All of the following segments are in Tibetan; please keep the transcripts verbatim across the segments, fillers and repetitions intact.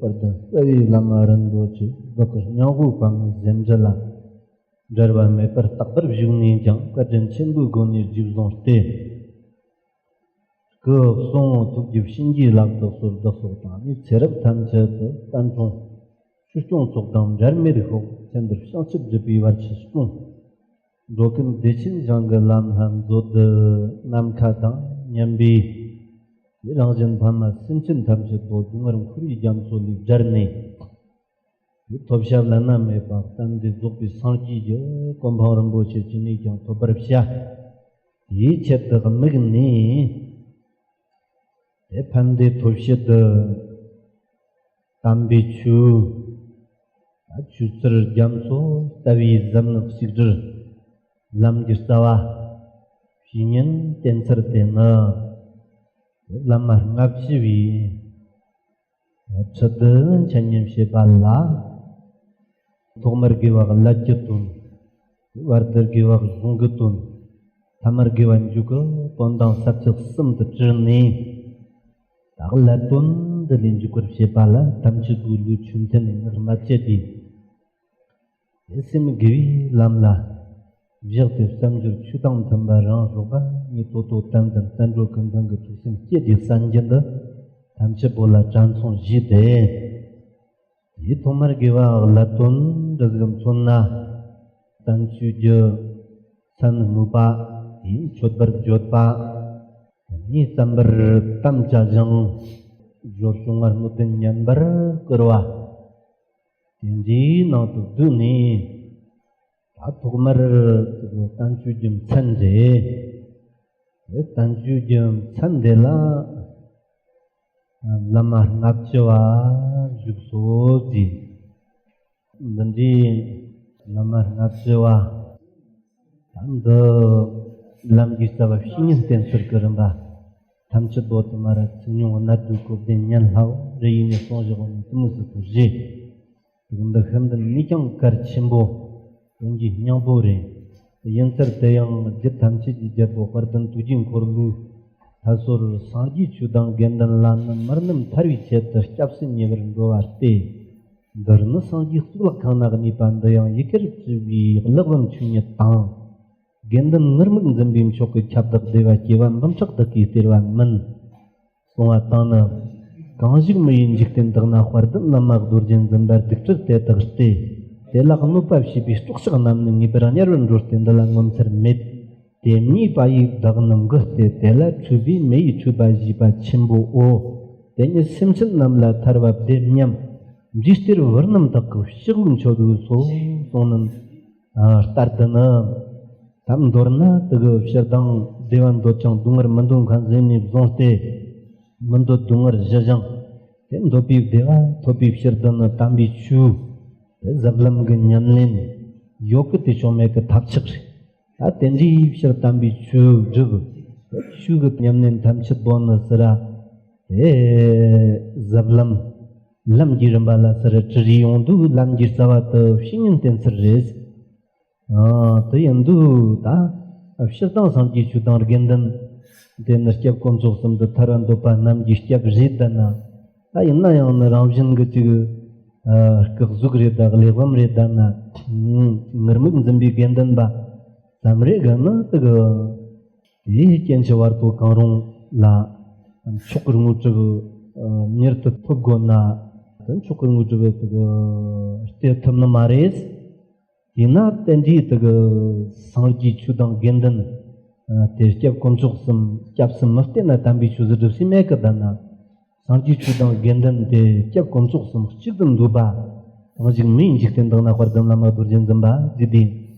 དཔལ་ལྡན་རྩ་བའི་བླ་མ་རིན་པོ་ཆེ་བདག་གི་སྙིང་པོའི་པདྨོའི་གཟེངས་རྒྱུད་ལ། འབྲལ་བ་མེད་པར་རྟག་པར་བཞུགས་ནས་ཀྱང་བཀའ་དྲིན་ཆེན་པོའི་སྒོ་ནས་རྗེས་བཟུང་སྟེ། སྐུ་གསུང་ཐུགས་ཀྱི་བྱིན་གྱིས་བརླབ་ཏུ་གསོལ། བདག་སོགས་དང་ནི་ཚེ་རབས་ཐམས་ཅད་དུ་བསྟན་སྲུང་ཆོས་སྐྱོང་ཚོགས་དང་འབྲལ་མེད་ཤོག། མཚན་དུ་བྱང་ཆུབ་སྒྲུབ་པའི་བར་ཆད་སྲུང་། འགྲོ་ཀུན་བདེ་ཆེན་ཞིང་གི་ལམ་སྣ་མཛོད་དུ་ནམ་མཁའ་དང་མཉམ་པའི། རང་བཞིན་ཕ་མ་སེམས་ཅན་ཐམས་ཅད་པོ་སྡུག་བསྔལ་འཁོར་བའི་རྒྱ་མཚོ་ལས་བསྒྲལ་ནས། ཐོབ་བྱ་བླ་ན་མེད་པ་བསྟན་འདི་རྫོགས་པའི་སངས་རྒྱས་ཀྱི་གོ་འཕང་རིན་པོ་ཆེ་ཅི་ནས་ཀྱང་ཐོབ་པར་བྱ། དེའི་ཆེད་དུ་དམིགས་ནས། དེ་ཕན་བདེ་ཐོབ་བྱེད་དུ། དམ་པའི་ཆོས། ཆོས་ཚུལ་རྒྱ་མཚོ་ལྟ་བུའི་ཟབ་ནི་གཅིག་སྒྲིལ། ལམ་གྱི་རྩ་བ། བཤེས་གཉེན་བསྟེན་ཚུལ་དེ་ནི། བླ་མ་ལྔ་བཅུ་བའི། ཁྲིད་དུ་འཆད་ཉན་བྱེད་པ་ལ། ཐོག་མར་དགེ་བ་བླ་གི་དོན། བར་དུ་དགེ་བ་གཞུང་གི་དོན། ཐ་མར་དགེ་བ་མཇུག་གི་དོན་དང་ས་བཅུ་གསུམ་དུ་དྲིལ་ནས། བདག་བླ་དོན་འདི་ལས་འཇུག་པར་བྱེད་པ་ལ་ཐམས་ཅད་པོའི་ལུས་ཆོས་མཐུན་ནས་ངག་སྨྲ་བཅད་དེ། དེ་སེམས་དགེ་བའི་ལམ་ལ་བཞག་སྟེ་བསམ་སྦྱོར་ཆོས་དང་མཐུན་པ་རང་རོགས་པ་ཉིད་དོ་དོ་དམ་དུ་བསྟན་འགྲོ་ཀུན་ལྡན་གྱི་ཐུགས་སེམས་བསྐྱེད་དེ་གསན་རྒྱུ་འདི་ཐམས་ཅད་པོ་ལ་གྲངས་མཚུངས་བཞེས་ཏེ། དེའི་ཐོག་མར་དགེ་བ་བླ་དོན་འདི་ཟིག་མཚོན་ན། བསྟན་བཅོས་ཀྱི་མཚན་སྨོས་པ། དེའི་མཆོད་པར་བརྗོད་པ། དེ་ནས་བརྩམ་པར་དམ་བཅའ་ཞིང་། སྦྱོར་བྱུང་བ་སྨོས་དོན་ཉན་པར་བསྐུལ་བ། དེ་འདྲའི་ནང་དུ་བསྡུས་ནས། ད་ཐོག་མར་བསྟན་བཅོས་ཀྱི་མཚན་རེད། དེ་བསྟན་བཅོས་ཀྱི་མཚན་འདི་ལ་བླ་མ་ལྔ་བཅུ་བ་བཞུགས་སོ་ཟེར། འདི་འདྲའི་བླ་མ་ལྔ་བཅུ་བ། ད་འདི་ལམ་གྱི་རྩ་བ་བཤེས་གཉེན་བསྟེན་ཚུལ་གྱི་རིམ་པ། ཐམས་ཅད་པོ་དུ་མ་ར་ཚིག་ཉུང་གནད་སྡུད་གོ་བདེ་ཉན་སླ་བོ་རེ་ཡིན་ནས་གསུངས་བཞག་པ་ནི་དུ་མི་སྲིད་དུ་རེད། དེ་འདི་ཤིན་ཏུ་ནས་ཀྱང་གལ་ཆེན་པོ། དོན་གྱི་སྙིང་པོ་རེད། ཡིན་ཚར་དེ་ཡང་རྒྱུད་ཐམས་ཅད་ཀྱི་རྒྱལ་པོ་དཔལ་ལྡན་དུས་ཀྱི་འཁོར་ལོའི་མཐའ་སོར་སངས་རྒྱས་ཆོས་དང་དགེ་འདུན་ལ་ནི་མི་རྣམས་ཐར་བའི་ཆེད་དུ་སྐྱབས་སུ་ཉེ་བར་འགྲོ་བ་སྟེ། འདིར་ནི་སངས་རྒྱས་གཙུག་ལག་ཁང་ན་གནས་པ་འདི་ཡང་ཡི་གེར་བྲིས་པའི་གླེགས་བམ་ཆོས་ཉིད་དང་། དགེ་འདུན་ངུར་སྨྲིག་འཛིན་པའི་མཆོག་གི་ཁྱབ་བདག་བདེ་བ་སྐྱེ་བ་འབུམ་ཕྲག་བདག་གིས་སྟེར་བ་མིན། གསུངས་པ་དང་ནི། གང་ཞིག་མི་ཡི་འཇིག་རྟེན་དག་ན་དཔལ་ལྡན་བླ་མ་རྡོ་རྗེ་འཛིན་པ་སྡིག་སྤྲུལ་དེ་དག་སྟེ། དེ་ལ་གནོད་པ་བྱས་པའི་སྲོག་ཆགས་རྣམས་ནི་ངེས་པར་དམྱལ་བར་འགྲོ་སྟེ་འདི་ལ་ངོ་མཚར་མེད། དེ་མཉེས་པ་ཡིས་བདག་ནི་མགུ་སྟེ་དེ་ལ་འཁྲུལ་པའི་མེ་ཡིས་འཁྲུད་པ་བྱས་པ་ཆེན་པོའོ། དེ་ཉིད་སེམས་ཅན་རྣམས་ལ་ཐར་བ་བདེ་སྙམ། འཇིག་རྟེན་བུ་རྣམས་དག་གི་ཕྱི་དབུགས་འཆོལ་དུ་གསོལ་གསུངས་ནི། ལྟར་དུ་ནི། ད་མདོར་ན་དེ་གི་ཕྱིར་དང་བདེ་བ་འདོད་ཅིང་སྡུག་བསྔལ་མི་འདོད་མཁན་ཟེར་ནས་བཟུང་སྟེ། མི་འདོད་སྡུག་བསྔལ་ཞི་ཞིང་། དེ་འདོད་པའི་བདེ་བ་ཐོབ་པའི་ཕྱིར་དུ་ནི་དམ་པའི་ཆོས། དེ་ཟབ་ལམ་གྱི་ཉམས་ལེན། ཡོད་གི་དེ་བྱུང་མེད་གི་ཐབས་ཆག་རེད། ད་དེ་འདྲའི་ཕྱིར་དམ་པའི་ཆོས་སྒྲུབ། དེ་ཆོས་ཀྱི་ཉམས་ལེན་ཐམས་ཅད་པོ་ནི་ཟེར་ར། དེ་ཟབ་ལམ། ལམ་གྱི་རིམ་པ་ལ་ཟེར་ར་དྲི་རིགས་ཡོང་དུས་ལམ་གྱི་རྩ་བ་དུ་བཤེས་གཉེན་བསྟེན་ཚུལ་རེད། ཨ། དེ་ཡིན་དུས་ད། སྤྱིར་བཏང་སངས་རྒྱས་ཆོས་དང་དགེ་འདུན། དེ་ནི་སྐྱབས་དཀོན་མཆོག་གསུམ་དུ་ཐར་བ་འདོད་པ་རྣམས་ཀྱི་སྐྱབས་རེད་ད་ན། ད་ཡིན་ན་ཡང་ནི་རང་བཞིན་གྱི་ཅིག་ཨ། སྐུ་གཟུགས་རེད་ད་གླེགས་བམ་རེད་ད་ན། ངུར་སྨྲིག་འཛིན་པའི་དགེ་འདུན་པ། ཙམ་རེ་གི་ནི་དེ་གི། དེའི་རྐྱེན་གྱིས་བར་དོ་གང་རུང་ལ། མཆོག་གི་དངོས་གྲུབ། ཨ། མྱུར་དུ་ཐོབ་དགོས་ན། དེ་མཆོག་གི་དངོས་གྲུབ་དེ་གི་སྟེར་ཐུབ་ནི་མ་རེད། ཡིན་ན་དེ་འདྲའི་དེ་གི་སངས་རྒྱས་ཆོས་དང་དགེ་འདུན། ཨ། དེ་སྐྱབས་དཀོན་མཆོག་གསུམ་སྐྱབས་སུ་མི་བསྟེན་ན་དམ་པའི་ཆོས་སུ་སྒྲུབ་ས་མེད་གི་ད་ན། སངས་རྒྱས་ཆོས་དང་དགེ་འདུན་དེ་སྐྱབས་དཀོན་མཆོག་གསུམ་གཅིག་ཏུ་འདུས་པ། གང་ཞིག་མི་ཡི་འཇིག་རྟེན་དག་ན་དཔལ་ལྡན་བླ་མ་རྡོ་རྗེ་འཛིན་པ་ཟེར་ཏེ།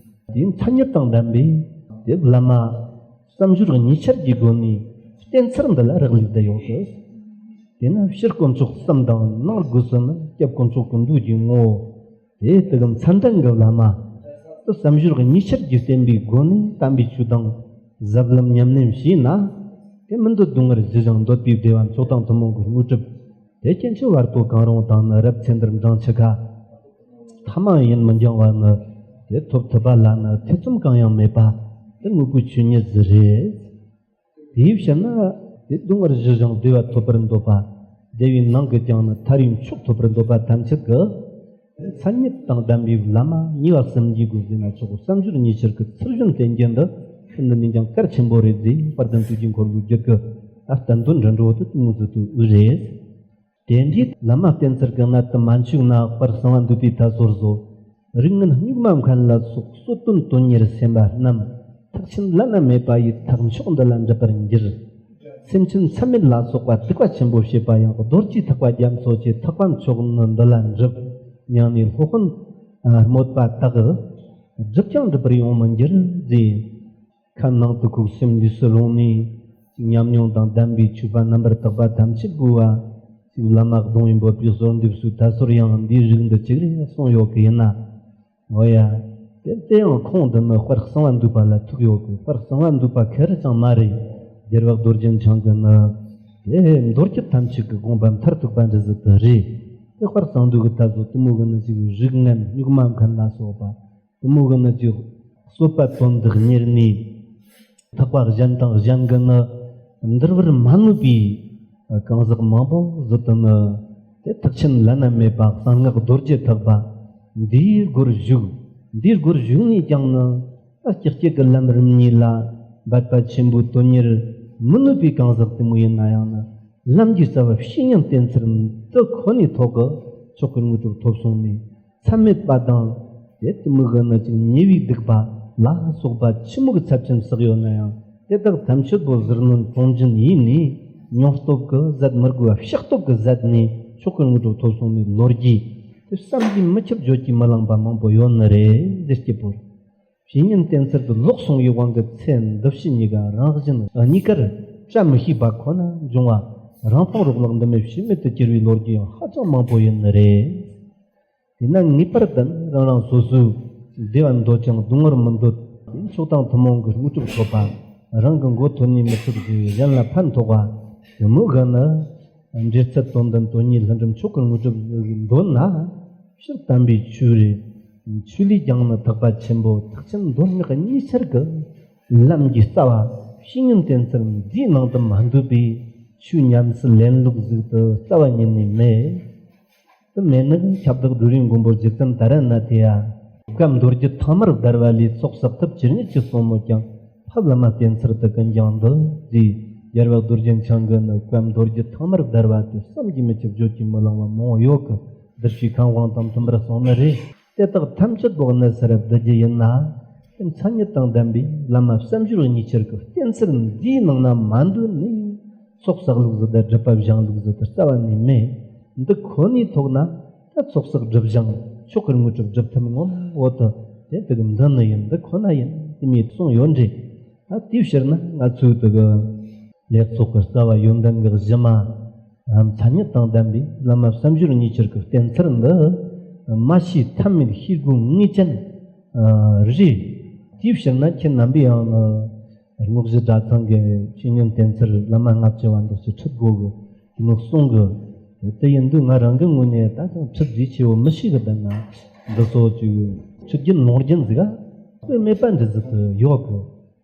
དེའི་མཚན་ཉིད་དང་ལྡན་པའི་དེ་བླ་མ། བསམ་སྦྱོར་གཉིས་ཆར་གྱི་སྒོ་ནས་བསྟེན་ཚུལ་འདི་ལ་རག་ལས་བསྡད་ཡོད་གི། དེས་ན་ཕྱིར་དཀོན་མཆོག་གསུམ་དང་ནང་སྒོས་སུ་ནི་སྐྱབས་དཀོན་མཆོག་གི་མདོ་རྒྱུད་ངོ་བོ། དེ་དེ་གི་མཚན་ལྡན་གྱི་བླ་མ། དེ་བསམ་སྦྱོར་གཉིས་ཆར་གྱིས་བསྟེན་པའི་སྒོ་ནས་དམ་པའི་ཆོས་དང་ཟབ་ལམ་ཉམས་ལེན་བྱས་ན། དེ་མི་འདོད་སྡུག་བསྔལ་ཞི་ཞིང་འདོད་པའི་བདེ་བ་མཆོག་དང་ཐུན་མོང་གི་དངོས་གྲུབ། དེ་རྐྱེན་གྱིས་བར་དོ་གང་རུང་དང་ནི་རབ་ཚེ་འདིར་འབྲང་ཆུ་ཁ། ཐ་མ་ཡུན་མི་འགྱངས་བ་ནི། དེ་ཐོབ་ཐུབ་པ་ལ་ནི་ཐེ་ཚོམ་གང་ཡང་མེད་པ། དེ་དངོས་པོའི་ཆོས་ཉིད་ཟིག་རེད། དེའི་ཕྱིར་ན། དེ་སྡུག་བསྔལ་ཞི་ཞིང་བདེ་བ་ཐོབ་པར་འདོད་པ། དེ་བས་ནང་གི་ཀྱང་ནི་ཐར་བའི་མཆོག་ཐོབ་པར་འདོད་པ་ཐམས་ཅད་ཀྱི། མཚན་ཉིད་དང་ལྡན་པའི་བླ་མ་ཉེ་བར་སེམས་བསྐྱེད་དགོས་ཟེར་ན་ཆོག་གོ། བསམ་སྦྱོར་གཉིས་ཆར་གྱི་ཚུལ་བཞིན་བསྟེན་རྒྱུ་འདི་ཤིན་ཏུ་ནས་ཀྱང་གལ་ཆེན་པོ་རེད་ཟེར། དཔལ་ལྡན་དུས་ཀྱི་འཁོར་ལོའི་རྒྱུད་ཀྱི་ད་བསྟན་དོན་འདྲ་འགྲོ་དུ་དུ་མོ་ཟུ་དུ་འུ་རེད། དེ་འདྲའི་བླ་མ་བསྟེན་ཚུལ་གྱི་གནད་དུ་མ་འཆུག་ན་དཔལ་གསང་བ་འདུས་པའི་ཐད་སོར་བཟོ། རིགས་ངན་སྨྱུག་མ་མཁན་ལ་སོགས་གསོད་དོན་དོན་གཉེར་སེམས་པ་རྣམས། ཐེག་ཆེན་བླ་ན་མེད་པ་ཡི་ཐེག་མཆོག་འདི་ལ་འགྲུབ་པར་འགྱུར། སེམས་ཅན་མཚམས་མེད་ལ་སོགས་པ་སྡིག་པ་ཆེན་པོ་བྱེད་པ་ཡང་རྡོ་རྗེ་ཐེག་པ་རྒྱ་མཚོ་ཆེ། ཐེག་པ་མཆོག་ནི་འདི་ལ་འགྲུབ། སྙམ་ནས་སློབ་དཔོན་སྨོད་པ་དག་སྒྲུབ་ཀྱང་འགྲུབ་པར་ཡོང་མི་འགྱུར་ཟེར། ཁ་ནང་དུ་ཁུག་སེམས་ལུས་སུ་རུང་ནས། ཉམས་མྱོང་དང་ལྡན་པའི་ཆོས་པ་རྣམ་པར་དག་པ་ཐམས་ཅད་པོ་བ། ཅིག་བླ་མ་གདུང་བའི་འབོད་པའི་གསོལ་འདེབས་སུ་ད་སོར་ཡང་འདིའི་རིགས་འདི་ཅིག་རེ་གསུངས་ཡོད་ཀི་ཡིན་ན། འོ་ཡ། དེ་དེ་ཡང་ཁོང་འདི་ནི་དཔལ་གསང་བ་འདུས་པ་ལ་ཐུག་ཡོད་ཀི། དཔལ་གསང་བ་འདུས་པ་ཁེ་རུ་ཅང་མ་རེད། རྒྱལ་བ་རྡོ་རྗེ་འཆང་གི་ནི། དེ་མདོ་རྒྱུད་ཐམས་ཅད་ཀྱི་དགོངས་པ་མཐར་ཐུག་པ་འདྲ་ཟིག་ཏུ་རེད། དེ་དཔལ་གསང་འདུས་ཀྱི་ཐད་སོ་དུ་མོ་གི་ནི་ཅིག་རིགས་ངན་སྨྱུག་མ་མཁན་ལ་སོགས་པ། དེ་མོ་གི་ནི་ཅིག་གསོད་པ་དོན་དག་གཉེར་ནས། ཐེག་པ་གཞན་དང་གཞན་གྱི་ནི་འདུལ་བར་མ་ནུས་པའི་གང་ཟག་མང་པོ་ཟིག་ཏུ་ནི། དེ་ཐེག་ཆེན་བླ་ན་མེད་པ་གསང་སྔགས་རྡོ་རྗེ་ཐེག་པ་འདིའི་སྒོར་ཞུགས། འདིའི་སྒོར་ཞུགས་ནས་ཀྱང་ནི། ད་སྐྱེ་སྐྱེ་གི་ལམ་རིམ་གཉིས་ལ་འབད་པ་ཆེན་པོས་དོན་གཉེར་མི་ནུས་པའི་གང་ཟག་དེ་མོ་ཡིན་ན་ཡང་ནི། ལམ་གྱི་རྩ་བ་བཤེས་གཉེན་བསྟེན་ཚུལ་འདི་ཁོ་ནའི་ཐོག་གི་མཆོག་གི་དངོས་གྲུབ་ཐོབ་སོང་ནས། མཚམས་མེད་པ་དང་། དེ་དེ་མོ་གི་ནི་ཅིག་ཉེ་བའི་སྡིག་པ་ལ་སོགས་པ་ཆི་མོ་གི་ཚབས་ཆེན་བསགས་ཡོད་ན་ཡང་། དེ་དག་ཐམས་ཅད་པོ་ཟུར་གནོན་དྲུང་འབྱིན་ཡིན་ནས། མྱོང་སྟོབས་ཀྱིས་ཟད་མི་དགོས་པ་ཕྱག་སྟོབས་ཀྱིས་ཟད་ནས་མཆོག་གི་དངོས་གྲུབ་ཐོབ་སོང་ནས་ལོ་རྒྱུས་དེ་བསམ་གྱིས་མི་ཁྱབ་བརྗོད་ཀྱིས་མི་ལང་པ་མང་པོ་ཡོད་ནི་རེད་ཟེར་སྐྱེ་བོར། བཤེས་གཉེན་བསྟེན་ཚུལ་དུ་ལོག་སོང་བའི་དབང་གིས་ཚེ་འདི་ཕྱི་གཉིས་ཀ་རང་བཞིན་གཉིས་ཀར་བཀྲ་མི་ཤིས་པ་ཁོ་ན་འབྱུང་བ། རང་སྤང་རོགས་ལག་འདི་མེད་ཕྱི་མེད་དུ་གྱུར་བའི་ལོ་རྒྱུས་ཡང་ཧ་ཅང་མང་པོ་ཡོད་ནི་རེད། དེས་ན་ངེས་པར་དུ་རང་རང་སོ་སོའི་བདེ་བ་འདོད་ཅིང་སྡུག་བསྔལ་མི་འདོད། མཆོག་དང་ཐུན་མོང་གི་དངོས་གྲུབ་ཐོབ་པ། རང་གི་མགོ་ཐོན་ནས་མི་ཐུབ་ཅིང་གཞན་ལ་ཕན་ཐོགས་པ། དེ་མོ་གི་ནི། འབྲེལ་ཚད་དོན་ལྡན་དོན་གཉིས་ལྷུན་གྲུབ་མཆོག་གི་དངོས་གྲུབ་འདོད་ན། སྤྱིར་དམ་པའི་ཆོས་རེད། ཆོས་ལས་ཀྱང་ནི་ཐེག་པ་ཆེན་པོ་ཐེག་ཆེན་མདོ་སྔགས་གཉིས་ཆར་གྱི་ལམ་གྱི་རྩ་བ་བཤེས་གཉེན་བསྟེན་ཚུལ་འདིའི་ནང་དུ་མ་འདུས་པའི་ཆོས་ཉམས་སུ་ལེན་ལུགས་ཟིག་ཏུ་རྩ་བ་ཉིད་ནས་མེད། དེ་མེད་ནི་ཁྱབ་བདག་སྒྲོལ་བའི་མགོན་པོ་རྗེ་བཙུན་ཏཱ་ར་ནཱ་ཐ་ཡ། བཀའ་མདོ་རྒྱུད་ཐང་མར་བརྡལ་བ་ལས་ཚོགས་བསགས་ཐུབ་ཇི་སྙེད་ཀྱི་གསུང་མོད་ཀྱང་། ཕ་བླ་མ་བསྟེན་ཚུལ་དུ་ཀུན་ཀྱང་འདུ། ཞེས་རྒྱལ་བ་རྡོ་རྗེ་འཆང་གི་ནི་བཀའ་མདོ་རྒྱུད་ཐང་མར་བརྡལ་བ་དེ་བསམ་གྱིས་མི་ཁྱབ་བརྗོད་ཀྱིས་མི་ལང་བ་མང་བོ་ཡོད་ཀི། བདུད་བཞིའི་ཁམས་དབང་དང་མཐུན་པར་གསུངས་ནི་རེད། དེ་དག་ཐམས་ཅད་འོག་ནི་སར་བསྡུ་རྒྱུ་ཡིན་ན། མཚན་ཉིད་དང་ལྡན་པའི་བླ་མ་བསམ་སྦྱོར་གཉིས་ཆར་གྱི་བསྟེན་ཚུལ་འདིའི་ནང་ན་མ་འདུས་ནས། ཚོགས་བསགས་ལུགས་ཟིག་དང་སྒྲུབ་པ་སྦྱང་ལུགས་ཟིག་ཏུ་རྩ་བ་ནས་མེད། འདི་ཁོ་ནའི་ཐོག་ན་ད་ཚོགས་བསགས་སྒྲུབ་སྦྱང་མཆོག་གི་དངོས་གྲུབ་སྒྲུབ་ཐུབ་ངོ་བོ་དེ་དེ་དག་འདི་ནི་ཡིན། འདི་ཁོ་ན་ཡིན་དེ་མོ་གསུངས་ཡོད་འདྲ། ད་དེའི་ཕྱིར་ན་ང་ཚོའི་དེ་གི་ལེགས་ཚོགས་ཀྱི་རྩ་བ་ཡོན་ཏན་གྱི་གཞི་མ། མཚན་ཉིད་དང་ལྡན་པའི་བླ་མ་བསམ་སྦྱོར་གཉིས་ཆར་གྱི་བསྟེན་ཚུལ་འདི། མ་ཤེས་ཐབས་མེད་ཤེས་དགོས་ངེས་ཅན། རེད། དེའི་ཕྱིར་ན་ཁྱེད་རྣམ་པས་ཡང་། རྔོག་གཞི་གྲྭ་ཚང་གི་བཤེས་གཉེན་བསྟེན་ཚུལ་བླ་མ་ལྔ་བཅུ་བ་འདི་ཚོ་ཁྲིད་དགོས་གི། དེ་མོ་གསུང་གི། དེ་ཡིན་དུས་ང་རང་གི་ངོས་ནས་ད་ཅང་ཁྲིད་རྒྱུ་ཆེ་བོ་མི་ཤེས་གི། བསྡད་ན་འདི་ཚོ་ཅིག་ཁྲིད་རྒྱུན་ལོངས་རྒྱུན་ཟིག་ག་དཔེ་མེད་པ་འདྲ་ཟིག་ཏུ་ཡོད་གི།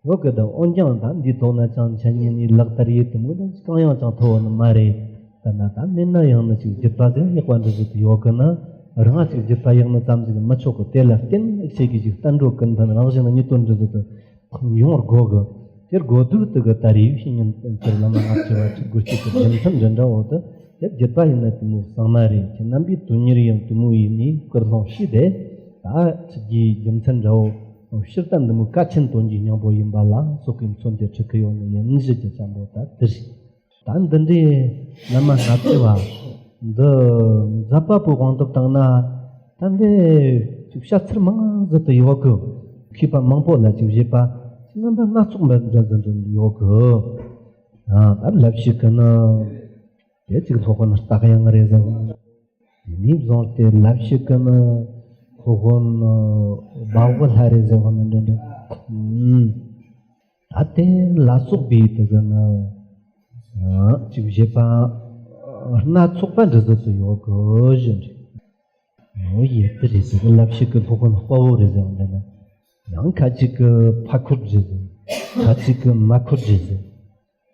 ཡོད་གི། ད་འོན་ཀྱང་ད་འདིའི་ཐོག་ན་ཅང་འཆད་ཉན་ནི་ལག་བསྟར་ཡེད་དུ་མོ་ད་གང་ཡང་ཅང་ཐུབ་བོ་ནི་མ་རེད། ད་ན་ད་མེད་ན་ཡང་ན་ཅིག་རྒྱུད་པ་ཟིག་ཡག་པ་འདྲ་ཟིག་ཏུ་ཡོད་གི་ན། རང་ཅིག་རྒྱུད་པ་ཡག་ནི་ཙམ་ཟིག་མི་ཆོག་གི། དེ་ལ་བརྟེན་ཨེ་ཆེ་གི་ཅིག་བསྟན་འགྲོ་ཀུན་ལྡན་རང་བཞིན་གཉིས་དོན་འདྲ་ཟིག་ཏུ་ཡོང་བར་དགོས་གི། དེར་དགོས་དུས་དེ་གི་ད་རེས་བཤེས་གཉེན་བསྟེན་ཚུལ་བླ་མ་ལྔ་བཅུ་བ་ཁྲིད་དགོས་རྒྱུ་གི་རྒྱུ་མཚན་འདྲ་འདྲ་བོ་དེ། དེ་རྒྱུད་པ་ཡིན་ན་དེ་མོ་གཙང་མ་རེད། ཁྱེད་རྣམ་པས་དོན་གཉེར་ཡང་དེ་མོ་ཡིན་ནི་ཀུན་སློང་ཤེས་ཏེ། ད་ཁྲིད་རྒྱུའི་རྒྱུ་མཚན་འདྲ་བོ་སྤྱིར་བཏང་འདི་མོ་གལ་ཆེན་དོན་གྱི་སྙིང་པོ་ཡིན་པ་ལ་སོགས་ཀྱི་མཚོན་ཏེ་ཁྲིད་ཀྱི་ཡོད་ནི་ཡིན། གཞི་རྒྱུ་ཆེན་པོ་ད་དེ་རེད། ད་འདི་འདྲའི་བླ་མ་ལྔ་བཅུ་བ་འདི་མཛད་པ་པོའི་དབང་དུ་བཏང་ན། ད་འདི་ཅིག་བཤད་ཚུལ་མང་ཟིག་ཏུ་ཡོད་གི། མཁས་པ་མང་པོ་ལ་ཅིག་བཞེད་པ་རྣམ་པ་སྣ་ཚོགས་མི་འདྲ་ཟིག་ཏུ་ཡོད་གི། ད་ལབ་ཤེས་གི་ནི། དེ་ཅིག་སློབ་དཔོན་སྟག་ཡང་རེད་ཟེར་བ། དེ་ནས་བཟུང་སྟེ་ལབ་ཤེས་གི་ནི་སློབ་དཔོན་སྦ་བོ་ལྷ་རེད་ཟེར་བ་ནི་འདྲ་འདྲ། ད་དེ་ལ་སོགས་པའི་དེ་གི་ནི་ཅིག་བཞེད་པ་སྣ་ཚོགས་པ་འདྲ་ཟིག་ཏུ་ཡོད་གི་ཞེས་རེད། འོ་ཡེ་དེ་རེད་ཟེར་གི། ལབ་ཤེས་གི་སློབ་དཔོན་དཔའ་བོ་རེད་ཟེར་བ་འདྲ་ན། ཡང་ཁ་ཅིག་གི་ཕ་ཁུར་རེད་ཟེར། ཁ་ཅིག་གི་མ་ཁུར་རེད་ཟེར།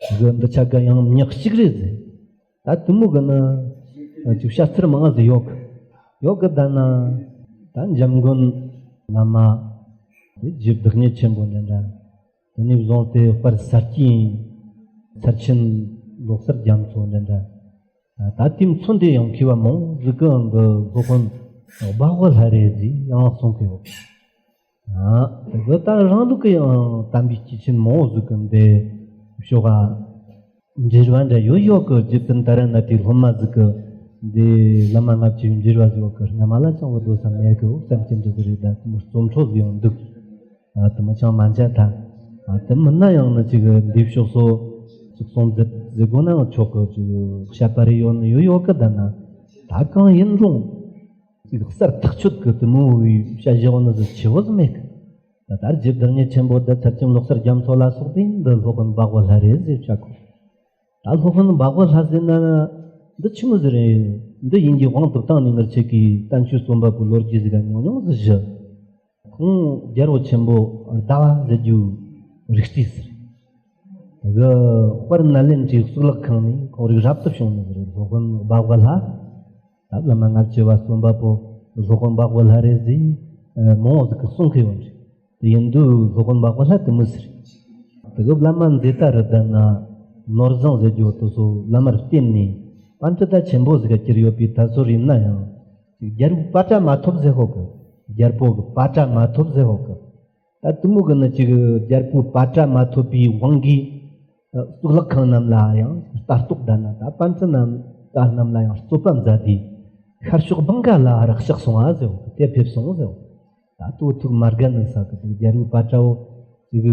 དེ་གི་འདི་ཆ་ག་ཡང་མྱག་གཅིག་རེད་ཟེར། ད་དེ་མོ་གི་ནི་ཅིག་བཤད་ཚུལ་མང་ཟིག་ཡོད་གི། ཡོད་གི་ད་ན། ད་འཇམ་མགོན་བླ་མ་དེ་རྗེ་བདག་ཉིད་ཆེན་པོ་འདྲ་འདྲ། དེ་ནས་བཟུང་སྟེ་དཔལ་ས་སྐྱའི་ཚར་ཆེན་ལོ་གསར་རྒྱ་མཚོ་འདྲ་འདྲ། ད་དེ་མཚོན་དེ་ཡང་མཁས་པ་མང་ཟིག་གི་འདི་སློབ་དཔོན་སྦ་ཝ་ལྷ་རེད་ཟེར་ཡང་གསུང་གི་ཡོད། ཨ། དེ་གི་ད་རང་ལུགས་ཀྱི་ཡང་དམ་པའི་སྐྱེས་ཆེན་མང་བོ་ཟིག་གི་འདི་ཤོག་ག་འགྲེལ་བ་འདྲ་ཡོད་ཡོད་གི། རྗེ་བཙུན་ཏཱ་ར་ནཱ་ཐའི་སློབ་མ་ཟིག་གི་འདི་བླ་མ་ལྔ་བཅུའི་འགྲེལ་བ་ཟིག་ཡོད་གི། སྔ་མ་ལ་ཅང་བུ་དོ་ས་མེད་གི། འོ་བསམ་གྱི་འདྲ་ཟིག་རེད། ད་དེ་མོ་རྩོམ་འཕྲོ་ཟིག་ཡང་འདུག། ཨ། དེ་མོ་ཅང་མ་མཇལ་ཐལ། ཨ། དེ་མིན་ན་ཡང་ནི་ཅིག་འདི་ཕྱོགས་སོ་ཅིག་སོང་ཟིག་ཟེར་དགོས་ནའང་ཆོག་གི། ཅིག་བཤད་པ་རེ་ཡོད་ནི་ཡོད་ཡོད་གི། ད་ན་ད་གང་ཡིན་རུང་། ཅིག་གསར་ཐག་ཆོད་གི་དེ་མོ་བའི་བཤད་བཞག་ནི་ཟིག་ཆེ་བོ་ཟིག་མེད་གི། ད་ལྟར་རྗེ་བདག་ཉིད་ཆེན་པོ་འདི་ཚར་ཆེན་ལོ་གསར་རྒྱ་མཚོ་ལ་སོགས་པས་འདི་སློབ་དཔོན་སྦ་ཝ་ལྷ་རེད་ཟེར་བྱ་གོ། ད་སློབ་དཔོན་སྦ་ཝ་ལྷ་ཟེར་ན་འདི་ཆི་མོ་ཟིག་རེད། འདི་ཡིན་གྱི་དབང་དུ་བཏང་ནས་ངར་ཆེ་གི་བསྟན་བཅོས་རྩོམ་པ་པོ་ལོ་རྒྱུས་ཟིག་ག་ཉུང་ཉུང་ཟིག་བཞི། ཁོང་རྒྱལ་པོ་ཆེན་པོ་ཟླ་བ་ཟེར་རྒྱུ་རིགས་རྩིས་ཟེར། དེ་གི་དཔལ་ནཱ་ལེནྡྲའི་གཙུག་ལག་ཁང་ནས་ཁོང་རིགས་རབ་ཏུ་བྱུང་ནི་ཟིག་རེད། སློབ་དཔོན་སྦ་ཝ་ལྷ། ད་བླ་མ་ལྔ་བཅུ་བ་རྩོམ་པ་པོ་སློབ་དཔོན་སྦ་ཝ་ལྷ་རེད་ཟེར་མང་བོ་ཟིག་གིས་གསུང་གི་ཡོད་རེད། དེ་ཡིན་དུས་སློབ་དཔོན་སྦ་ཝ་ལྷ་དེ་མོ་ཟེར། དེ་གི་བླ་མ་མཛེས་ད་རི་དན་ན་ནོར་བཟང་ཟེར་རྒྱུ་དེ་ཚོ་བླ་མར་བསྟེན་ནས་པཎྜི་ཏ་ཆེན་པོ་ཟིག་ག་གྱུར་ཡོད་པའི་དུས་ཚོད་ཡིན་ན་ཡང་རྒྱལ་པོའི་པ་ཏྲ་མ་ཐོབ་ཟེར་ཧོ་གི། རྒྱལ་པོ་གི་པ་ཏྲ་མ་ཐོབ་ཟེར་ཧོ་གི། ད་དེ་མོ་གི་ནི་ཅིག་རྒྱལ་པོའི་པ་ཏྲ་མ་ཐོབ་པའི་དབང་གིས། གཙུག་ལག་ཁང་རྣམས་ལ་ཡང་ལྟ་རྟོག་ད་ན། ད་པཎྜི་ཏ་རྣམས་ལ་ཡང་རྩོད་པ་མཛད་དེ་ཤར་ཕྱོགས་བང་ག་ལ་ར་གཤེགས་སོང་ཨ་ཟེར། དེ་ཕེབས་སོང་ཟེར། ད་དེ་ཐུགས་མ་དགའ་ནི་ས་གི། དེ་རྒྱལ་པོའི་པ་ཏྲའོ་ཅིག་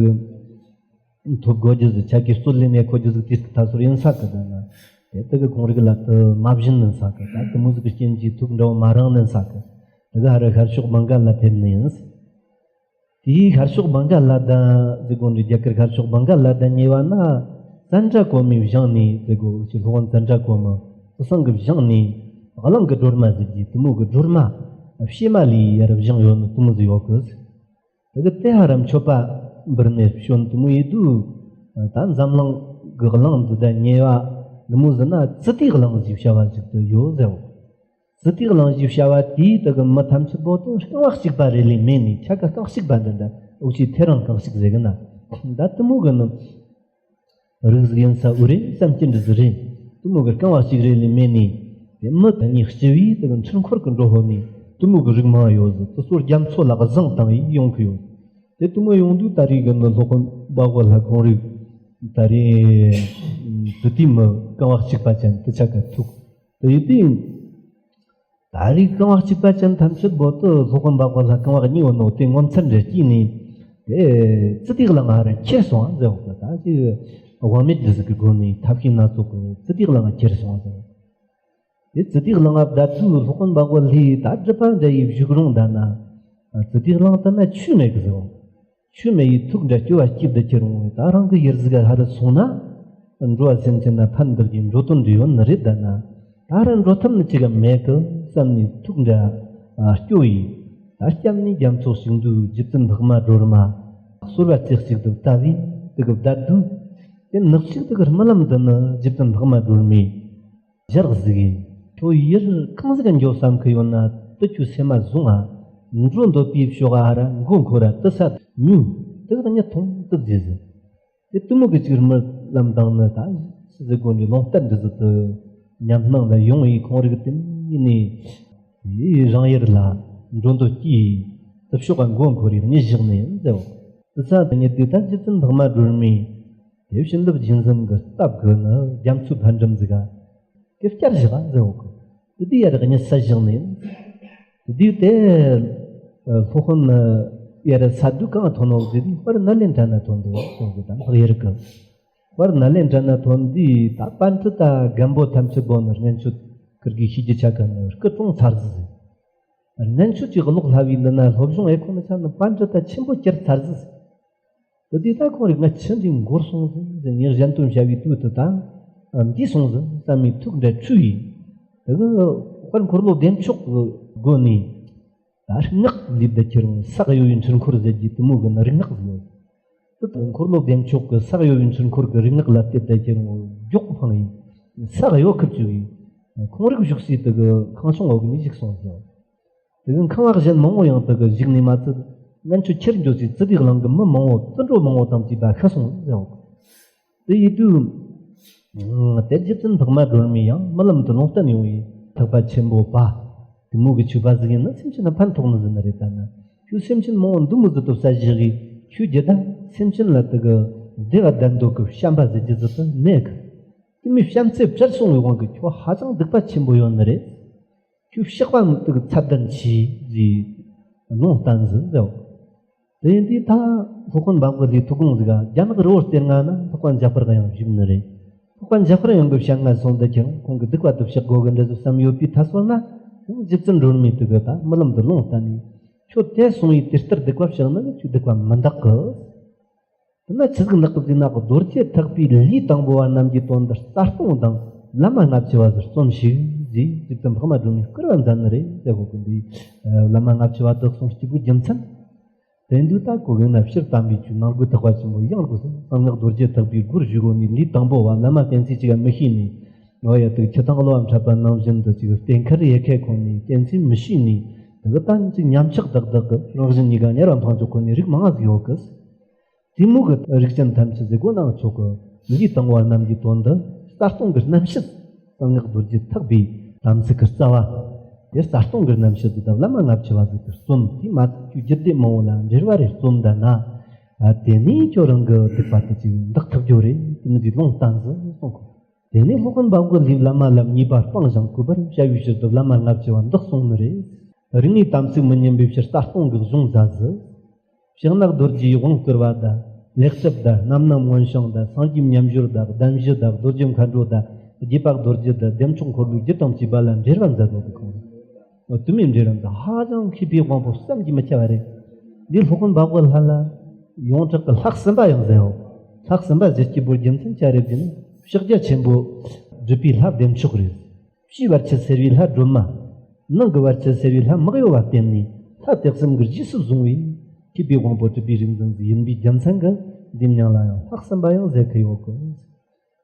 ཐོབ་དགོས་རྒྱུ་ཟིག་ཆ་གི་རྩོད་ལེན་ཡེ་ཁོ་རྒྱུ་ཟིག་དེ་ད་སོར་ཡིན་ས་གི། ད་ན་དེ་དེ་གི་ཁོང་རིགས་ལ་དེ་མ་བྱིན་ནི་ས་གི། ད་དེ་མོ་ཟིག་གི་རྐྱེན་གྱིས་ཐུགས་འདྲ་བོ་མ་རངས་ནི་ས་གི། དེ་གི་ཧ་ར་ཤར་ཕྱོགས་བང་ག་ལ་ཕེབས་ནི་ཡིན། དེའི་ཤར་ཕྱོགས་བང་ག་ལ་དང་ཟེར་གོ་འདི་རྒྱ་གར་ཤར་ཕྱོགས་བང་ག་ལ་དང་ཉེ་བ་ན་ཙནྡྲ་གོ་མིའི་བཞེངས་ནས་ཟེར་གོ་ཅིག་སློབ་དཔོན་ཙནྡྲ་གོ་མི་དེ་ཚང་གི་བཞེངས་ནས་གླིང་གི་སྒྲོལ་མ་ཟེར་གྱི་དེ་མོ་གི་སྒྲོལ་མ་བྱེ་མ་ལས་ཡར་བཞེངས་ཡོད་ནི་དེ་མོ་ཟིག་ཡོད་གི། དེ་གི་དེ་ཧ་ར་མཆོད་པ་འབུལ་ནས་བྱོན་དེ་མོ་ཡིན་དུས། ད་འཛམ་གླིང་གི་གླིང་འདི་དང་ཉེ་བ་འདི་མོ་ཟིག་ན་ཙི་ཏིའི་གླིང་ཟེར་བྱ་བ་ཞིག་ཏུ་ཡོད་ཟེར། ཙི་ཏིའི་གླིང་ཞེས་བྱ་བ་དེའི་དེ་གི་མི་ཐམས་ཅད་པོ་དེ་རྐང་བ་གཅིག་པ་རེ་ལས་མེད་ནས། ཆ་ག་རྐང་གཅིག་པ་འདི་འདྲ་འུ་ཅག་ཐེ་རང་རྐང་གཅིག་ཟེར་གི་ན། ད་དེ་མོ་གི་ནི་རིགས་ཟིག་ཡིན་ས་འུ་རེད་བསམ་གྱི་འདྲ་ཟིག་རེད། དེ་མོ་གི་རྐང་བ་གཅིག་རེ་ལས་མེད་ནས། དེ་མི་དེ་གཉིས་སྤྱི་བོའི་དེ་གི་འཕྲུལ་འཁོར་གི་འགྲོ་ཧོ་ནས་དེ་མོ་གི་རིགས་མང་ཡོད་ཟིག། དེ་ཚོ་རྒྱ་མཚོ་ལ་བཟང་བཏང་ཡིས་ཡོང་གི་ཡོད། དེ་དེ་མོ་ཡོང་དུས་ད་རེས་གི་ནི་སློབ་དཔོན་སྦ་ཝ་ལྷ་ཁོང་རིགས་ད་རེས་ཙི་ཏིའི་མི་རྐང་བ་གཅིག་པ་ཅན་དེ་ཆ་ག་ཐུག། དེ་ཡིན་དུས། ད་རེས་རྐང་བ་གཅིག་པ་ཅན་ཐམས་ཅད་པོ་དེ་སློབ་དཔོན་སྦ་ཝ་ལྷ་རྐང་བ་གཉིས་ཡོད་ནོ་དེ་ངོ་མཚར་འདྲ་སྐྱེས་ནས། དེ་ཙི་ཏིའི་གླིང་ང་ར་ཁྱེར་སོང་ཟེར་བ་གི། ད་ཅིག་དབང་མེད་འདི་ཟིག་གི་སྒོ་ནས་ཐབས་ཤེས་སྣ་ཚོགས་གི་ཙི་ཏིའི་གླིང་ང་ཁྱེར་སོང་ཟེར། དེ་ཙི་ཏིའི་གླིང་ང་བསྡད་དུས་སློབ་དཔོན་སྦ་ཝ་ལྷས་ད་སྒྲུབ་པ་འདྲ་ཡི་བཞུགས་རུང་ད་ན། ཙི་ཏིའི་གླིང་དེ་ན་ཆོས་མེད་གི་ཟེར་བ། ཆོས་མེད་ཡི་ཐུགས་འདྲ་སྐྱོ་བ་སྐྱིད་དུ་ཁྱེར་འོང་བས། ད་རང་གི་ཡུལ་ཟིག་ག་ཧ་རུ་སོང་ན། འགྲོ་བ་སེམས་ཅན་ན་ཕན་བདེ་གི་འགྲོ་དོན་འདི་ཡོད་ནི་རེད། ད་ན་ད་རུ་འགྲོ་ཐབས་ནི་ཅི་ག་མེད་གི་བསམ་ནས་ཐུགས་འདྲ་སྐྱོ་ཡི། ད་སྐྱབས་ནས་རྒྱ་མཚོ་ཞིག་འདུག། རྗེ་བཙུན་འཕགས་མ་སྒྲོལ་མ་གསོལ་བ་རྩེ་གཅིག་ཏུ་བལྟ་བས་དེ་གི་བསྡད་དུས། དེ་ནག་ཅིག་དེ་གི་རྨི་ལམ་འདི་ནི་རྗེ་བཙུན་འཕགས་མ་སྒྲོལ་མས། ཞལ་གཟིགས་ཡིན། ཁྱོད་ཡུལ་གང་ཟིག་ག་འགྱོ་བསམ་གི་ཡོད་ན་དེ་ཁྱོད་སེམས་མ་བཟུང་ང་། འགྲོ་འདོད་པའི་ཕྱོགས་ཨ་ར་མགོ་འཁོར་ར་དེ་ས་ཉུལ། དེ་ག་གཉིད་ཐུང་དུ་བརྗེད་ཟིན། དེ་དེ་མོ་གི་ཅིག་རྨི་ལམ་དང་ནི་ད་ཟི་ཟི་གོ་འདྲི་ལོང་བསྟར་འདྲི་ཟི་དུ་ཉམས་སྣང་ལ་ཡོང་ཡི། ཁོང་རིགས་དེ་ནི་ཡིན་ནི་ཡི་རང་ཡུལ་ལ་འགྲོ་འདོད་སྐྱེས་དེ་ཕྱོགས་ཨ་མགོ་འཁོར་ཡི་གཉིད་བཞག་ནས་ཟེར། དེ་ས་དེ་ཉིད་དེ་ད་རྗེ་བཙུན་འཕགས་མ་སྒྲོལ་མས། དེ་བྱིན་རླབས་རྒྱུན་འཛིན་གྱི་སྟབས་ཀྱིས་ནི་རྒྱ་མཚོའི་ཕ་འགྲམ་ཟིག་ག་དེ་བསྐྱར་བཞག་ཟེར་བ་གི། དེ་དུས་ཡར་གཉིད་སད་བཞག་ནས། དེ་དུས་དེ་སློབ་དཔོན་ཡར་སད་དུས་གང་ཐོན་ནོ་ཟེར་དུས་དཔལ་ནཱ་ལེནྡྲ་ན་ཐོན་འདུག་ཟེར་བ་གི། ད་འཕགས་ཡུལ་གི་དཔལ་ནཱ་ལེནྡྲ་ན་ཐོན་དུས་ད་པཎྜི་ཏ་རྒན་པོ་ཐམས་ཅད་པོ་ནི་སྔན་ཆད་ཁིར་གི་ཤེས་རྒྱུ་ཆ་ག་ནི་སྐུ་གྲོངས་ཚར་ཟིག། སྔན་ཆད་ཀྱི་ཀློག་སླ་བའི་འདི་ན་སློབ་སྦྱོང་ཨེ་ཁོ་ན་ཆ་ནི་པཎྜི་ཏ་ཆེན་པོ་གྱུར་ཚར་ཟིག། དེ་དུས་ད་ཁོང་རིགས་ང་ཆི་འདྲའི་འགོར་སོང་ཟིག་ཟེར། ངས་གཞན་དོན་བྱ་བའི་དུས་དུ་ད་འདས་སོང་ཟིག་བསམ་མི་ཐུགས་འདྲ་འཁྲུལ་ཡིན། དེ་གི་དཔལ་འཁོར་ལོ་བདེ་མཆོག་གི་སྒོ་ནས་ད་སྔགས་ལས་བསྡད་ཁྱེར་འོང་། སག་གཡོ་བའི་འཕྲུལ་འཁོར་ཟེར་གྱི་དེ་མོ་གི་ནི་རིག་སྔགས་ཟིག་ཡོད། དེ་འཁོར་ལོ་བདེ་མཆོག་གི་སག་གཡོ་བའི་འཕྲུལ་འཁོར་གི་རིག་སྔགས་ལ་བལྟས་བསྡད་ཁྱེར་འོང་། མགྱོགས་འཕངས་ཡིན། ས་གཡོ་ཁུབ་བཅུག་གིས། ཁོང་རིགས་བཞུགས་སའི་དེ་གི་ཁང་ཆུང་འོག་ནས་བཞུགས་སོང་ཟེར། དེ་གི་ཁང་བ་གཞན་མང་བོ་ཡང་དེ་གི་བཞུགས་ནས་མ་ཚད། ངན་ཆོས་ཁྱེར་འགྱོ་སའི་ཙི་དིའི་གླིང་གི་མི་མང་བོ་དུད་འགྲོ་མང་བོ་དང་བཅས་པ་ཤི་སོང་ཟེར། དེ་ཡིན་དུས། དེ་རྗེ་བཙུན་འཕགས་མ་སྒྲོལ་མས་ཡང་རྨི་ལམ་དུ་ལུང་བསྟན་ཡོང་བའི་ཐེག་པ་ཆེན་པོ་པ། དེ་མོ་གི་ཆོས་པ་ཟིག་ཡིན་ན་སེམས་ཅན་ལ་ཕན་ཐོགས་ནི་ཟིག་ནི་རེད། ད་ནི་ཁྱོད་སེམས་ཅན་མང་བོ་འདི་མོ་ཟིག་ཏུ་བསད་བཞག་གིས། ཁྱོད་རྒྱུད་ད་སེམས་ཅན་ལ་དེ་གི་བདེ་བ་ལྡན་འདོད་གི་བྱམས་པ་ཟེར་རྒྱུ་ཟིག་ཏུ་མེད་གི། དེ་མོའི་བྱམས་བརྩེ་བྲལ་སོང་བའི་དབང་གིས་ཁྱོད་ཧ་ཅང་སྡིག་པ་ཆེན་པོ་ཡོད་ནི་རེད། ཁྱོད་གཤེགས་པ་དེ་གི་ཚད་ལྡན་ཆེ་ཟེར་ལུང་བསྟན་ཟིག་ཟེར། དེ་ཡིན་དུས་ད་སློབ་དཔོན་འབའ་ཀོ་ལིའི་ཐུགས་དགོངས་ཟིག་ག་རྒྱ་ནག་རི་བོ་རྩེ་ལྔ་ན་སློབ་དཔོན་འཇམ་དཔལ་དབྱངས་བཞུགས་ནི་རེད། སློབ་དཔོན་འཇམ་དཔལ་དབྱངས་ཀྱི་བྱ་ང་སོང་འདི་ཁྱེད་རང་ཁོང་གི་སྡིག་པ་དེ་བཤགས་དགོས་གི་འདྲ་ཟིག་བསམ་ཡོད་པའི་ཐ་སོ་ན། ཡང་རྗེ་བཙུན་སྒྲོལ་མས་དེ་གི་ད་རྨི་ལམ་དུ་ལུང་བསྟན་ནས། ཁྱོད་དེ་སོང་བའི་དེ་ལྟར་སྡིག་པ་བཤགས་ན་ཁྱོད་སྡིག་པ་མི་འདག་གི། དེ་ན་ཆི་ཟིག་འདག་གི་ཟེར་ན། རྡོ་རྗེ་ཐེག་པའི་ལུས་དང་པོ་བ་རྣམས་ཀྱི་དོན་དུ་རྩ་ལྟུང་དང་བླ་མ་ལྔ་བཅུ་བ་ཟིག་རྩོམས་ཤིག་ཟེར་རྗེ་བཙུན་འཕགས་མ་སྒྲོལ་མས་བསྐུལ་བ་མཛད་ནི་རེད་ཟེར་གོ་གི། འདི་བླ་མ་ལྔ་བཅུ་བ་དེ་གསུང་སྐྱེས་བུ་རྒྱུ་མཚན། དེ་འདུག་ད་གོ་གི་ན། སྤྱིར་དམ་པའི་ཆོས་ནང་གི་ཐེག་པ་ཆེན་པོ་ཡང་དགོས་སོ། གསང་སྔགས་རྡོ་རྗེ་ཐེག་པའི་སྒོར་ཞུགས་གོ་ནས་ལུས་དང་པོ་བ་བླ་མ་གཏན་ཚིགས་གཅིག་མི་ཤེས་ནས། འོ་ཡ། དུ་ཁྱི་དང་གློ་བ་འཁྲབ་པ་ནང་བཞིན་དུ་ཅིག་བསྟེན་ཁར་ཡེ་ཁའི་ཁོང་ནས་གཏན་ཚིགས་མི་ཤེས་ནས། དེ་གི་ད་ཅིག་ཉམས་ཆག་དག་དག་གི་རང་བཞིན་གཉིས་ཀ་ཉེ་བར་འཕངས་ཆོག་གོ་ནས་རིགས་མང་ང་ཟིག་ཡོད་གི། དེ་མོ་གི་རིགས་ཅན་ཐམས་ཅད་ཟེར་གོ་ནང་ཆོག་གི། ལུས་དང་བ་རྣམས་ཀྱི་དོན་དུ་རྩ་ལྟུང་གི་རྣམ་བཤད། གསང་སྔགས་རྡོ་རྗེ་ཐེག་པའི་དམ་ཚིག་གི་རྩ་བ། དེ་རྩ་ལྟུང་གི་རྣམ་བཤད་དུ་ད་བླ་མ་ལྔ་བཅུ་བ་ཟིག་གི་རྩོམ། དེ་མ་ཚད་ཁྱོད་རྒྱུད་སྡེ་མང་བོ་ལ་འགྲེལ་བ་རེ་རྩོམ་ད་ན། ཨ། དེ་ནས་ཁྱོད་རང་གི་སྡིག་པ་དེ་ཅིག་འདག་ཐུབ་རྒྱུ་རེད། དེ་མོ་ཟིག་ལུང་བསྟན་ཟིག་གསུང་གོ། དེ་ནས་སློབ་དཔོན་འབའ་ཀོ་ལིས་བླ་མ་ལ་ཉེས་པ་སྤངས་ཤིང་གུས་པར་བྱ་བའི་ཕྱིར་དུ་བླ་མ་ལྔ་བཅུ་བ་འདི་གསུངས་ནི་རེད། རིག་ནས་དམ་ཚིག་མི་ཉམས་པའི་ཕྱིར་རྩ་ལྟུང་གི་གཞུང་མཛད་ཟིག། ཕྱག་ན་རྡོ་རྗེའི་དབང་བསྐུར་བ་དང་། ལེགས་སྐྱབས་དང་། རྣམ་སྣང་མངོན་བྱང་དང་། སངས་རྒྱས་མཉམ་སྦྱོར་དང་། གདན་བཞི་དང་། རྡོ་རྗེ་མཁའ་འགྲོ་དང་། དགྱེས་པ་རྡོ་རྗེ་དང་། བདེ་མཆོག་འཁོར་ལོའི་རྒྱུད་དང་བཅས་པ་ལ་འགྲེལ་བ་མཛད་དོ་གི་ཁོང་། དུ་མའི་འགྲེལ་རམ་དང་ཧ་ཅང་མཁས་པའི་དབང་པོ་བསམ་གྱིས་མི་ཁྱབ་པ་རེད། འདི་སློབ་དཔོན་འབའ་ཀོ་ལ་ལ་ཡོངས་གྲགས་ཀྱི་ལྷག་བསམ་པ་ཡང་ཟེར་རོ། ལྷག་བསམ་པ་ཟེར་སྐྱེས་བུ་རྒྱུ་མཚན་ཅི་རེད་ཟེར་ན། ཕྱག་རྒྱ་ཆེན་པོ་སྒྲུབ་པའི་ལྷ་བདེ་མཆོག་རེད། ཕྱིའི་བར་ཆད་སེལ་བའི་ལྷ་སྒྲོལ་མ། ནང་གི་བར་ཆད་སེལ་བའི་ལྷ་མི་གཡོ་བ་བསྟེན་ནས་ལྷ་དེ་གསུམ་གྱི་རྗེས་སུ་བཟུང་བའི་མཁས་པའི་དབང་པོ་གྲུབ་པའི་རིག་འཛིན་ཟིག་ཡིན་པའི་རྒྱུ་མཚན་གྱིས་འདི་མྱིང་ལ་ཡང་ལྷག་བསམ་པ་ཡང་ཟེར་གི་ཡོད་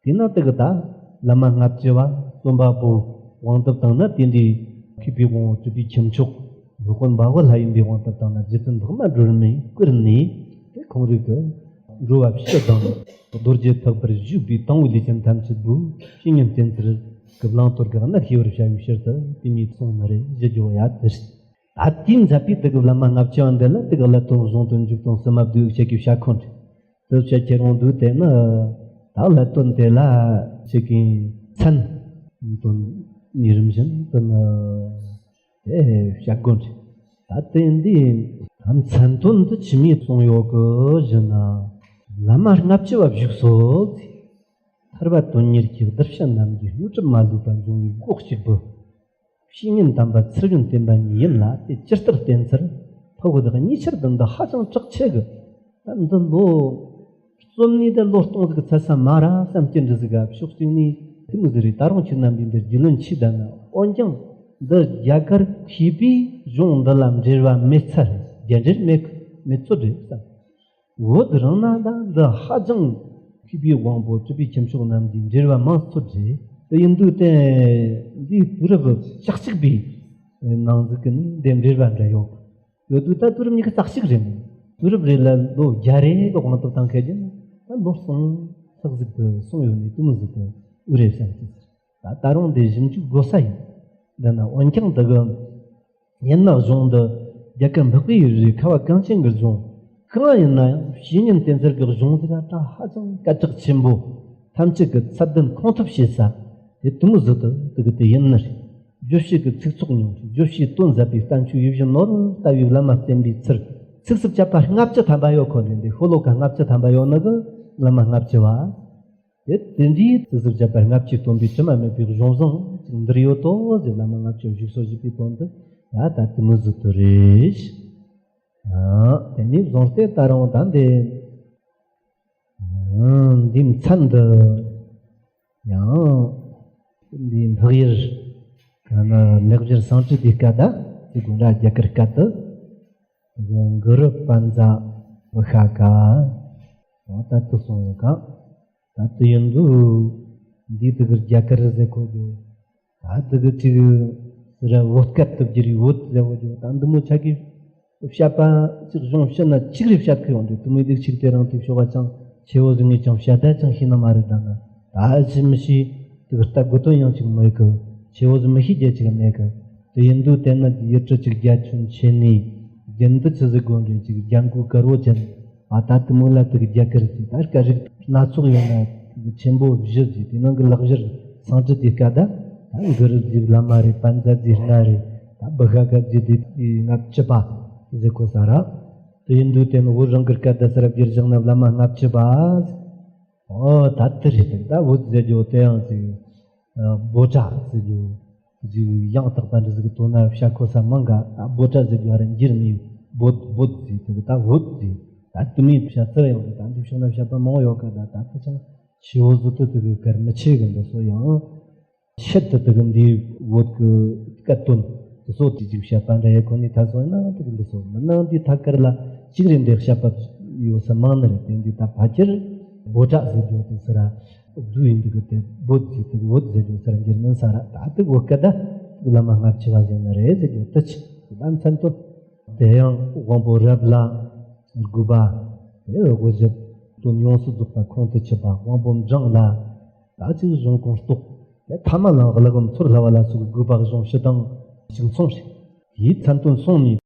གི། དེས་ན་དེ་གི་ད་བླ་མ་ལྔ་བཅུ་བ་རྩོམ་པ་པོའི་དབང་དུ་བཏང་ན། དེ་འདྲའི་མཁས་པའི་དབང་པོ་གྲུབ་པའི་ཁྱུ་མཆོག་སློབ་དཔོན་འབའ་ཀོ་ལ་ཡིན་པའི་དབང་དུ་བཏང་ན། རྗེ་བཙུན་འཕགས་མ་སྒྲོལ་མས་བསྐུལ་ནས་དེ་ཁོང་རིགས་ཀྱི་འགྲོ་བ་ཕྱི་དང་རྡོ་རྗེ་ཐེག་པར་ཞུགས་པའི་དང་པོའི་ལས་ཅན་ཐམས་ཅད་པོའི་བཤེས་གཉེན་བསྟེན་ཚུལ་གྱི་བླང་དོར་གྱི་གནད་ཤེས་པར་བྱ་བའི་ཕྱིར་དུ་དེ་མོ་གསུངས་ནི་རེད། ཞུ་རྒྱུ་བོ་ཡ་དེ་རེད། ད་དེའི་མཛད་པའི་དེ་གི་བླ་མ་ལྔ་བཅུ་བ་འདི་ལ་དེ་གི་ཀླད་དོན་གཞུང་དོན་མཇུག་དོན་གསུམ་མ་བསྡུས་བཤད་ཀྱི་བཤད་ཁོ་འདྲ། དེ་བཤད་ཁྱེར་འོང་དུས་དེ་ནི་ད་ཀླད་དོན་དེ་ལ་ཅིག་གི་མཚན་དོན་ཉིད་རིམ་བཞིན་དུ་ནི་དེ་བཤད་དགོས་འདྲ། ད་དེ་འདི་མཚན་དོན་འདི་ཆི་མོ་གསུངས་ཡོད་གི་ཞུ་ན། བླ་མ་ལྔ་བཅུ་བ་བཞུགས་སོ། ཐར་པ་དོན་གཉེར་གྱི་གདུལ་བྱ་རྣམས་ཀྱི་དངོས་གྲུབ་མ་ལུས་པ་འབྱུང་བའི་སྒོ་གཅིག་པུ། བཤེས་གཉེན་དམ་པ་ཚུལ་ཁྲིམས་བསྟེན་པ་ཉིད་ཡིན་ལ། དེ་ཇི་ལྟར་བསྟེན་ཚུལ་ཕུ་བོ་དག་གཉིས་ཆར་དུ་འདི་ཧ་ཅང་གྲགས་ཆེ་གི། ད་འདི་ལོ་རྩོམ་ནི་དེ་ལོ་སྟོང་ཟིག་ཚར་ས་མ་ར་བསམ་གྱི་འདྲ་ཟིག་ག་ཕྱོགས་གཅིག་ནས་དེ་མོ་ཟིག་རེད། ད་རུང་ཁྱེད་རྣམ་པས་འདི་རྒྱུས་ལོན་ཆེ་ད་ན། འོན་ཀྱང་འདི་རྒྱ་གར་མཁས་པའི་གཞུང་འདི་ལ་འགྲེལ་བ་མེད་ཚར། རྒྱ་འགྲེལ་མེད་མེད་ཚོད་རེད་བསམ། བོད་རང་ན་ད་འདི་ཧ་ཅང་མཁས་པའི་དབང་པོ་གྲུབ་པའི་ཁྱུ་མཆོག་རྣམས་ཀྱིས་འགྲེལ་བ་མང་ཚོད་རེད། དེ་ཡིན་དུས་དེ་འདིའི་དུས་རབས་ཞག་གཅིག་པའི་ནང་ཟིག་གི་ནི་འདི་འགྲེལ་བ་འདྲ་ཡོད། ཡོད་དུས་ད་དུས་རབས་ཉི་ཤུ་རྩ་གཅིག་རེད། དུས་རབས་རེ་ལ་ལོ་བརྒྱ་རེ་གི་དབང་དུ་བཏང་མཁན་གྱི་ད་ལོ་གསུམ་ལྷག་ཟིག་ཏུ་སོང་ཡོད་ནི་དེ་མོ་ཟིག་ཏུ་ཨུ་རེ་བསམ་གྱི། ད་ད་རུང་འདི་ཞིབ་འཇུག་དགོས་ས་ཡིན། འདི་ན་འོན་ཀྱང་འདི་གི་ཡན་ལག་གཞུང་འདི་རྒྱ་གར་འཕགས་པའི་ཡུལ་རེ་ཁ་བ་གངས་ཅན་གྱི་གཞུང་གང་ཡིན་ན་ཡང་བཤེས་གཉེན་བསྟེན་ཚུལ་གྱི་གཞུང་ཟིག་ག་ད་ཧ་ཅང་སྐད་གྲགས་ཆེན་པོ། ཐམས་ཅད་ཀྱི་ཚད་ལྡན་ཁུངས་ཐུབ་ཤེས་ས་དེ་དེ་མོ་ཟིག་ཏུ་དེ་གི་དེ་ཡིན་ནི་རེད། བརྗོད་བྱེད་ཀྱི་ཚིག་ཚོགས་ཉུང་ཤས། བརྗོད་བྱའི་དོན་ཟབ་པའི་བསྟན་བཅོས་ཡིད་བཞིན་ནོར་ལྟ་བུའི་བླ་མ་བསྟེན་པའི་ཚུལ། ཚིགས་སུ་བཅད་པ་ལྔ་བཅུ་ཐམ་པ་ཡོད། ཁོ་ནི་འདི་ཤོ་ལོ་ཀ་ལྔ་བཅུ་ཐམ་པ་ཡོད་ནི་གི་བླ་མ་ལྔ་བཅུ་བ། དེ་དེ་འདྲའི་ཚིགས་སུ་བཅད་པ་ལྔ་བཅུའི་སྟོན་པའི་དྲི་མ་མེད་པའི་གཞུང་བཟང་ཅིག་འདིར་ཡོད་དོ་ཟེར། བླ་མ་ལྔ་བཅུ་བཞུགས་སོ་ཞེས་པའི་དོན་དུ་ཡ་ད་དེ་མོ་ཟིག་ཏུ་རེད། ཨ། དེ་ནས་བཟུང་སྟེ་ད་རུང་ད་འདི། ཨ། འདིའི་མཚན་འདི་ཡང་འདིའི་འཕགས་ཡུལ་ག་ན་ལེགས་སྦྱར་སཾ་སྐྲྀ་ཏའི་སྐད་ད་དེ་དགོན་ར་རྒྱ་གར་སྐད་དུ། གུ་རུ་པཉྩ་བི་ཤྭ་ཀ། ད་ལྟ་དུ་སོང་ཡོད་ག་ད་ལྟ་ཡིན་དུས། འདི་དེ་གི་རྒྱ་གར་ཟེར་གོ་རྒྱུ། ད་དེ་གི་ཅིག་ཟེར་བོད་སྐད་དུ་བསྒྱུར་བའི་བོད་ཟེར་གོ་རྒྱུ། ད་འདི་མོ་ཆ་གི་བཤད་པ་ཅིག་གཞུང་ཕྱི་ན་ཅིག་རེ་བཤད་གི་ཡོང་དུས། དེ་མོ་དེ་ཅིག་དེ་རང་དེ་ཤོག་པ་ཅང་ཆེ་བོ་ཟིག་ངས་ཀྱང་བཤད་ད་ཅང་ཤེས་ནི་མ་རེད། ད་ན་ད་ཅི་མི་ཤེས། དེ་གི་ལྟ་དགོས་དོན་ཡང་ཅིག་མེད་གི། ཆེ་བོ་ཟིག་མི་ཤེས་རྒྱུ་ཅིག་མེད་གི། དེ་ཡིན་དུས་དེ་ན་ཡུལ་གྲུ་ཅིག་རྒྱ་ཁྱོན་ཆེ་ནས་རྒྱུན་དུ་ཆི་ཟིག་དགོས་འདྲེ་ཅིག་རྒྱ་མགོ་དཀར་བོ་ཅན། ཨ་ད་དེ་མོ་ལ་དེ་གི་རྒྱ་གར་ཅིག་ད་སྐད་རིགས་སྣ་ཚོགས་ཡོད་ན་དེ་གི་ཆེན་པོ་བཞི་ཟིག་དེ་ནང་གི་ལག་བཞར་སང་ཅི་དེ་སྐད་ད་ད་གུ་རུ་ཟིག་བླ་མ་རེད། པཎ་ཛ་ཟིག་ལྔ་རེད། ད་བི་ཧ་ག་ཟིག་དེ་ལྔ་བཅུ་པ་ཟིག་གོ་ས་ར། དེ་ཡིན་དུས་དེ་ནི་བོད་རང་གི་སྐད་ད་ས་ར་བསྒྱུར་བཞག་ན་བླ་མ་ལྔ་བཅུ་པ། ཨོ་ད་དེ་རེད། ད་བོད་ཟེར་རྒྱུ་དེ་ཡང་ཟིག་བོད་སྒྲ་ཟེར་རྒྱུ་ཟིག་ཡང་དག་པ་འདྲ་ཟིག་དོན་ན་བཤད་གོ་ས་མང་ག། ད་བོད་སྒྲ་ཟེར་རྒྱུ་བ་ར་འགྱུར་ནས་བོད་བོད་ཟེར་དེ་ད་བོད་ཟེར། ད་དེ་མོ་བཤད་ཚུལ་ཡང་ད་འདི་ཕྱོགས་ན་བཤད་པ་མང་ཡོད་ག། ད་ད་དེ་ཅང་ཆེ་བོ་ཟིག་ཏུ་དེ་གི་གར་མི་ཆེ་གི། འདི་ཚོ་ཡང་ཆེད་དུ་དེ་གི་འདི་བོད་གི་སྐད་དོན་དེ་ཚོ་དེ་ཅིག་བཤད་པ་འདྲ་ཡེ་ཁོ་ནི་ད་སོང་ན་དེ་གི་འདི་ཚོ་མི་ནང་འདི་ཐད་ཀར་ལ་ཅིག་རེ་འདི་བཤད་པ་ཡོད་ས་མང་ནི་རེད། དེ་འདི་ད་ཕལ་ཆེར་བོད་སྒྲ་ཟེར་རྒྱུ་དེ་ཟེར་ར་བསྡུས་ཡིན་འདུག་གི། དེ་བོད་ཟེར་དེ་བོད་ཟེར་རྒྱུ་ཟེར་འགྱུར་མིན་ས་ར། ད་དེ་བོད་སྐད་ད་བླ་མ་ལྔ་བཅུ་པ་ཟེར་ནི་རེད་ཟེར་རྒྱུ་དེ་ཆེ་ད་མཚན་དོན། དེ་ཡང་དབང་པོ་རབ་ལ་དགུ་པ། དེ་དབུ་བཞི་དོན་ཡོངས་སུ་རྫོགས་པ་ཁོང་དུ་ཆུད་པ། དབང་པོ་འབྲིང་ལ་ད་ཅིག་གཞུང་ཁུངས་རྟོགས། དེ་ཐ་མ་ལ་གླུ་གུམ་ཚོར་སླ་བ་ལ་སོགས་དགུ་པ་གཞུང་ཕྱི་དང་གཅིག་མཚུངས་རེད། དེའི་མཚན་དོན་གསུངས་ནས།